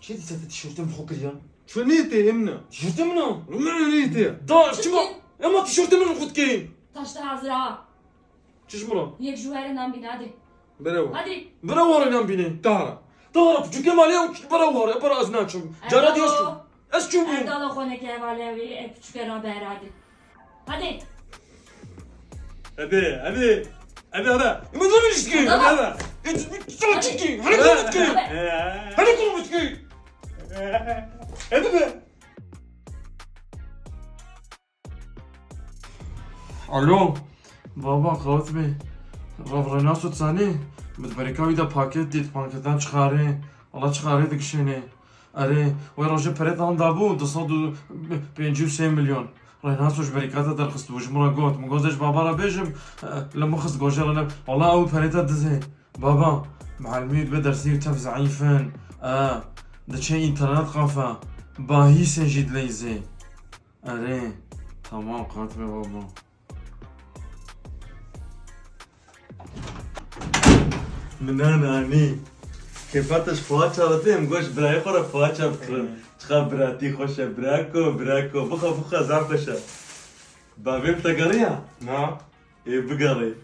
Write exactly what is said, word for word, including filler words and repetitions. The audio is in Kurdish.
Kê dîsa te tîşortê min xwe kiriya? Çi nê tê, em ne? Tîşortê min a? Min nê tê. Da, çima? Ema tîşortê min xwe dikeyî. Taşta hazir ha. Çi ji min re? Yek ji were nan bîne, hadi. Bere were. Hadi. Bere were nan bîne. Tahra. Tahra, piçûkê malê ew bere were, bere ez naçim. Cara dî ez çûm. Ez çûbûm. Erdala xwe neke hevalê wê, e piçûke rabe, hadi. Hadi. Hadi, hadi. Hadi, hadi. Min ne ilişki? Hadi, hadi. Hadi. Hadi, hadi. Hadi, hadi. Hadi, hadi. Hadi be. Alo. Baba, qewet bê. Rev Renaso zanî? Min di berîka wî de paket dît, paketan çixarê. Wala çixarê dikişênê. Erê, wê rojê perê te handa bû, du sed û pêncî û sê milyon. Reyna soş berîkata derxistibû, ji min re got. Min got, ez ji baba re bêjim, e, li min xist gojê re ne. Wala ew perê te dizê. Baba, muallimî wî dibe dersî wî tev zeîf in. E, diçe înternet kafe. Bahîsên jî dileyzê. Erê, tamam, qat be baba. Min nanî. Kêfa te ji poğaça re tê, em got ji birayê xwe re poğaça bikirin. Çiqa biratî xweş e, birako, birako. Bixe, bixe, zaf xweş e. Bavê min te geriya? Na. Ê bigerê.